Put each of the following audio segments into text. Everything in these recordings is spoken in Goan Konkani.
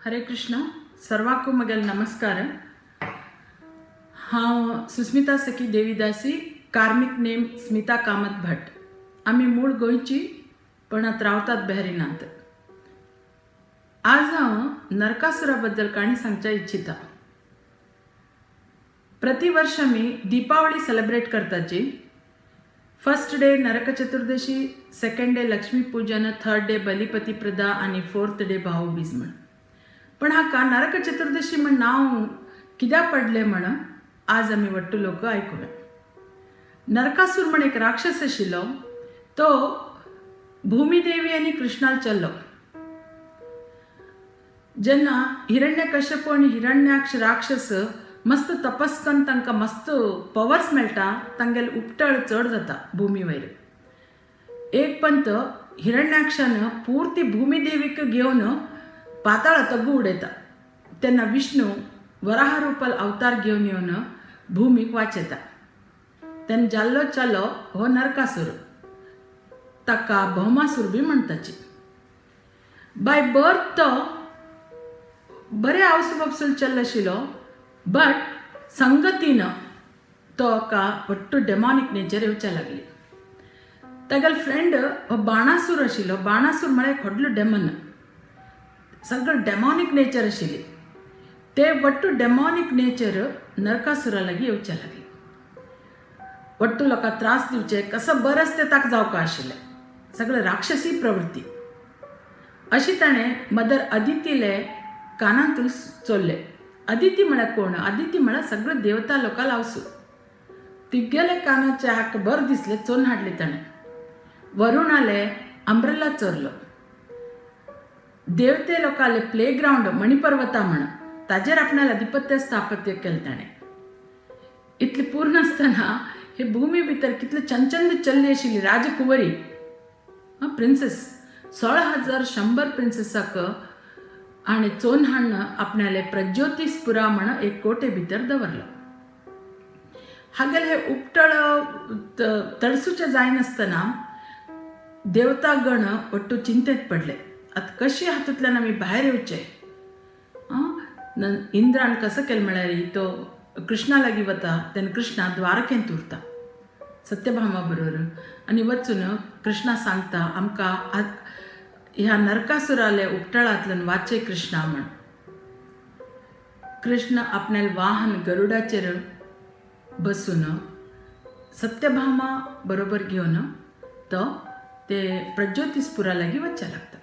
हरे कृष्ण. सर्वांकू म्हगेलो नमस्कार. हांव सुस्मिता सखी देवीदासी, कार्मीक नेम स्मिता कामत भट. आमी मूळ गोंयची, पण आतां रावतात बहरीनांत. आज हांव नरकासुरा बद्दल काणी सांगच्या इच्छिता. प्रतिवर्ष आमी दीपावली सेलिब्रेट करताची. First day Narak Chaturdashi, second day Lakshmi Pujan, third day बलिपतिप्रदा आनी फोर्थ डे भाऊबीज म्हण. पण हाका नरक चतुर्दशी म्हण नांव कित्याक पडलें म्हण आज आमी वट्टू लोक आयकुया. नरकासूर म्हण एक राक्षस आशिल्लो. तो भूमिदेवी आनी कृष्णाल चल्लो. जेन्ना हिरण्यकश्यप आनी हिरण्याक्ष राक्षस मस्त तपस करून तांकां मस्त पवर्स मेळटा, तांगेले उपटळ चड जाता भुमी वयर. एक पंत हिरण्याक्षान पुर्ती भूमिदेवीक घेवन पाताळ तग्गू उडयता. तेन्ना विष्णू वराह रुपाल अवतार घेवन येवन भुमीक वाचयता. तेन्ना जाल्लो चलो हो नरकासूर. ताका भौमासूर बी म्हणटाची. बाय बर्थ तो बरे आवस बापसूल चल्लो आशिल्लो, बट संगतीन तो का वट्टू डेमॉनिक नेचर येवच्या लागली. तागेलो फ्रेंड हो बाणासूर आशिल्लो. बाणासूर म्हळ्यार एक व्हडलो डेमन, सगळें डेमॉनिक नेचर आशिल्ली. ते वट्टू डेमॉनिक नेचर नरकासुरा लागीं येवच्या लागली. वट्टू लोकांक त्रास दिवचे, कसो बरस ते ताका जावका आशिल्लें. सगळें राक्षसी प्रवृत्ती अशी ताणें मदर अदितीले कानांतून चोरले. अदिती म्हळ्यार कोण? अदिती म्हळ्यार सगळे देवता लोकां लावसू. तिगेले कानाचे हाका बरें दिसलें, चोरून हाडले ताणें. वरुणाले अंब्रेला चोरलो. देवते लोकांले प्ले ग्रावंड मणिपर्वता म्हण ताजेर आपणाले अधिपत्य स्थापत्य केलें ताणें. इतलें पूर्ण आसतना हे भूमी भितर कितले चंदचंद चल्ली आशिल्ली राजकुंवरी, प्रिन्सेस, 16,100 प्रिन्सेसाक आनी चोन हाडून आपणाले प्रज्योतिसपुरा म्हण एक कोटे भितर दवरलो. हागेले हे उपटळ तडसूचे जायनासतना देवतागण ಒಟ್ಟು चिंतेत पडले, आतां कशी हातूंतल्यान आमी भायर येवचे? इंद्रान कसो केलें म्हळ्यार तो कृष्णा लागीं वता. तेन्ना कृष्णा द्वारकेंत उरता सत्यभामा बरोबर आनी वचून कृष्णा सांगता, आमकां ह्या नरकासुराले उपटळांतल्यान वाचय कृष्णा म्हण. कृष्ण आपणाले वाहन गरुडाचेर बसून सत्यभामा बरोबर घेवन तो ते प्रज्योतिसपुरा लागीं वचचे लागता.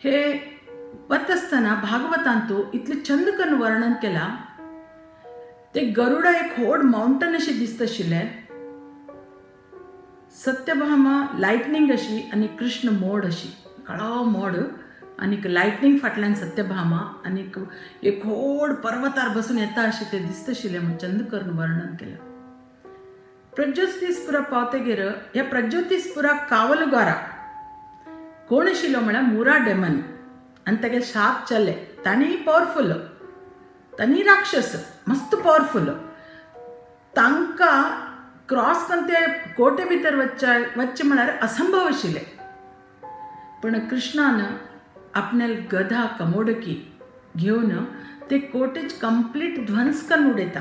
हे वता आसतना भागवतांतू इतलें चंद करून वर्णन केलां. ते गरुडा एक व्हड माउंटन अशें दिसता आशिल्लें, सत्यभामा लायटनींग अशी आनी कृष्ण मोड अशी, काळो मोड आनीक लायटनींग फाटल्यान सत्यभामा आनीक एक व्हड पर्वतार बसून येता अशें तें दिसता आशिल्लें म्हूण चंद करून वर्णन केलां. प्रज्योतिसपुरा पावतगीर ह्या प्रज्योतिसपुराक कावलगारा कोण आशिल्लो म्हळ्यार मुरा डेमन आनी तागे शाप चले. तांणी पॉवरफुल, तांणी राक्षस मस्त पॉवरफुल. तांकां क्रॉस करून ते कोटे भितर वच्चे वच्चें म्हळ्यार असंभव आशिल्लें. पण कृष्णान आपणाले गधा कमोडकी घेवन ते कोटेच कंप्लीट ध्वंस करून उडयता,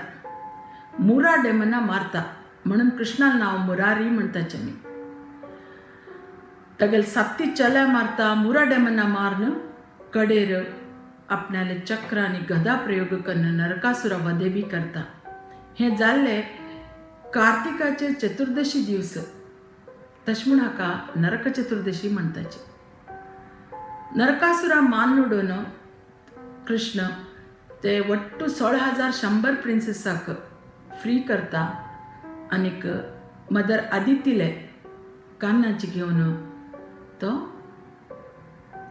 मुरा डेमना मारता. म्हणून कृष्णाला नांव मुरारी म्हणटाचे आमी. तागेले सात्ती चल्या मारता. मुरा डेमना मारन कडेर आपणाले चक्र आनी गदा प्रयोग करून नरकासुरा वधे बी करता. हें जाल्लें कार्तिकाचे चतुर्दशी दिवस. तशें म्हूण हाका नरक चतुर्दशी म्हणटाचे. नरकासुरा मान उडोवन कृष्ण ते वट्टू 16,100 प्रिन्सेसाक फ्री करता आनीक मदर आदितीले कान्नाची घेवन तो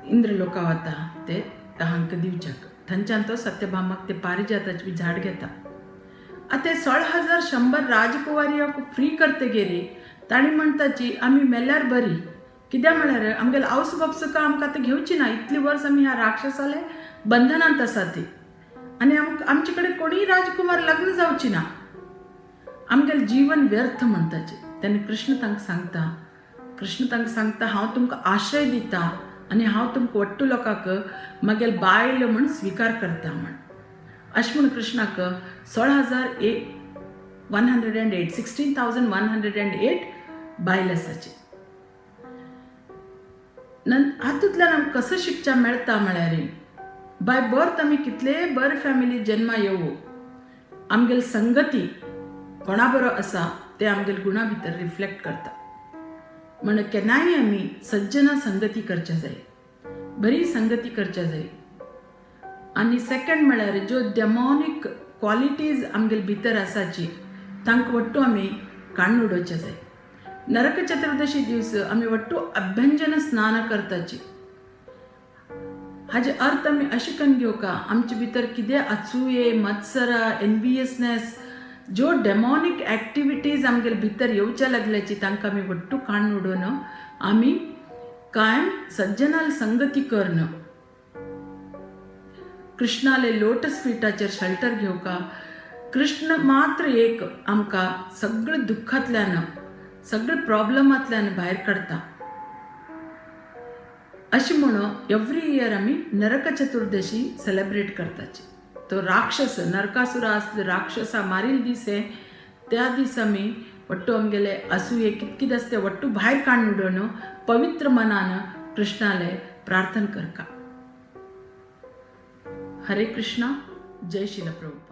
इंद्रलोका वता ते हांकां दिवच्याक. थंयच्यान तो सत्यभामाक ते पारिजाताचे बी झाड घेता. आतां ते 16,100 राजकुंवारियाक फ्री करतगीर तांणी म्हणटाची, आमी मेल्यार बरी. कित्याक म्हळ्यार आमगेले आवस बापसुका आमकां आतां घेवची ना. इतली वर्स आमी ह्या राक्षसाले बंधनांत आसा ती आनी आमचे कडेन कोणीय राजकुमार लग्न जावची ना, आमगेलें जीवन व्यर्थ म्हणटाचे. तेन्ना कृष्ण तांकां सांगता, कृष्ण तांकां सांगता, हांव तुमकां आश्रय दिता. आनी हांव तुमकां वट्टू लोकांक मागीर बायल म्हूण स्विकार करता म्हण. अशें म्हूण कृष्णाक 16,108, 16,108 बायल आसाची. हातूंतल्यान आमकां कसो शिकच्या मेळटा म्हळ्यार बाय बर्थ आमी कितलेय बरे फॅमिली जन्मा येवं, आमगेले संगती कोणा बरो आसा ते आमगेले गुणा भितर रिफ्लेक्ट करता. म्हण केन्नाय आमी सज्जना संगती करच्या जाय, बरी संगती करच्या जाय. आनी सेकंड म्हळ्यार ज्यो डेमॉनीक क्वॉलिटीज आमगेले भितर आसाची तांकां वट्टू आमी काडून उडोवचे जाय. नरक चतुर्दशी दीस आमी वट्टू अभ्यंजन स्नान करताची. हाजे अर्थ आमी अशें करून घेवका, आमचे भितर कितें असूये, मत्सरा, एनवियसनेस, ज्यो डेमॉनीक एक्टिविटीज आमगेले भितर येवच्या लागल्याची तांकां आमी वट्टू काडून उडोवन आमी कायम सज्जनाल संगती करून कृष्णाले लोटस फिटाचेर शेल्टर घेवका. कृष्ण मात्र एक आमकां सगळे दुख्खांतल्यान, सगळे प्रॉब्लमांतल्यान भायर काडटा. अशें म्हणून एवरी इयर आमी नरक चतुर्दशी सेलेब्रेट करताची. तो राक्षस नरकासुरा आसले राक्षसा मारील दीस हे त्या दीस आमी वट्टू आमगेले असूये कित कितें आसता तें वट्टू भायर काडून उडोवन पवित्र मनान कृष्णाले प्रार्थना करका. हरे कृष्णा, जय शिल प्रभुपाद.